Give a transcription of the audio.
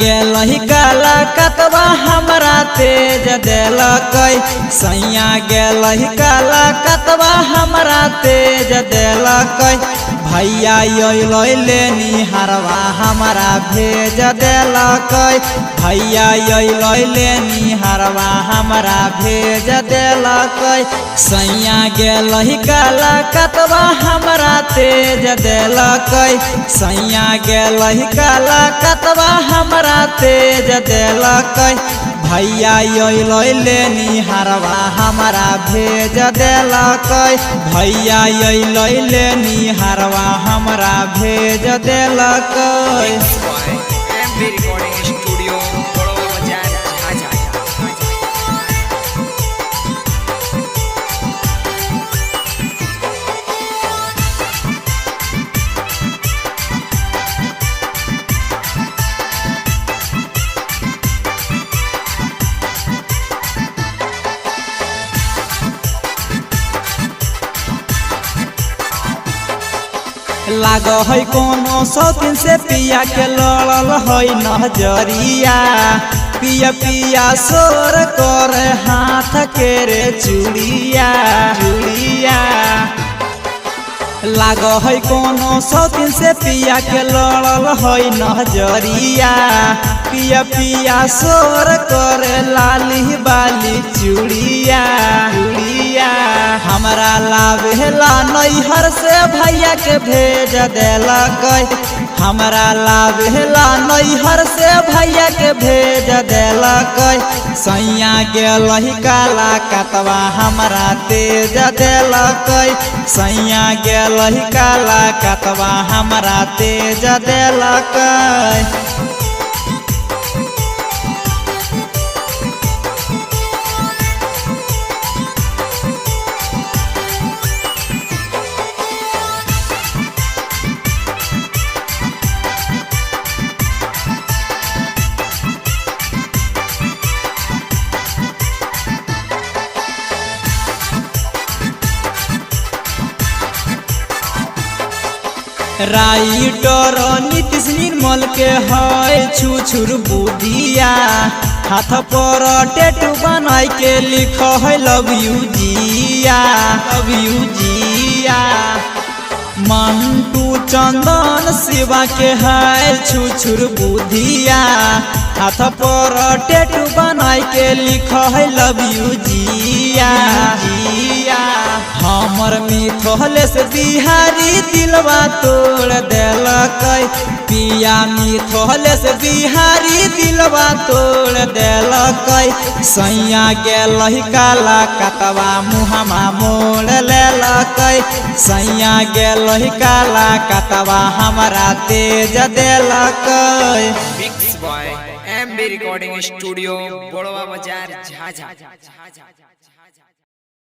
गेलही काला कतवा हमरा तेज देलकै। सैया गेलही काला कतवा हमरा तेज देलकै। भैया अइलै लेनिहारवा हमरा भेज देलकै। भैया अइलै लेनिहारवा हमरा भेज देलकै। सैया गेलही काला कतवा हमरा तेज देलकै। सैया गेलही काला कतवा हमरा तेज देलकै। भैया अइलै लेनिहारवा हमरा भेज देलकै। भैया अइलै लेनिहारवा हमरा भेज देलकै। MB Recording Studio, Badawa Bazar, Jhajha. लाग है कोनो शौकीन से पिया के लड़ल है नजरिया। पिया पिया शोर कर हाथ के रे चूड़िया चूड़िया। लाग है कोनो शौकीन से पिया के लड़ल है नजरिया। पिया पिया शोर कर लाली बाली चूड़िया चूड़िया। हमरा लावेला नैहर से भैया के भेज देलकै। हमरा लावेला नैहर से भैया के भेज देलकै। सैया गेलही काला कतवा हमरा तेज देलकै। सैया गेलही काला कतवा हमरा तेज देलकै। राइटर नीतीश निर्मल के है छुछुर बुधिया। हाथ पर टैटू बनाई के लिख है लव you Jiya love you जिया। मंटू चंदन शिवा के है छुछुर बुधिया। हाथ पर टैटू बनाई के लिख है लव you जिया जिया। हमर मिथलेश बिहारी दिलवा तोड़ देलकै। पिया मिथलेश बिहारी दिलवा तोड़ देलकै। सैया गेलही काला कतवा मुहमा मोड़ लेलकै। सैया गेलही काला कतवा हमरा तेज देलकै। Mix by MB Recording Studio, Badawa Bazar, Jhajha.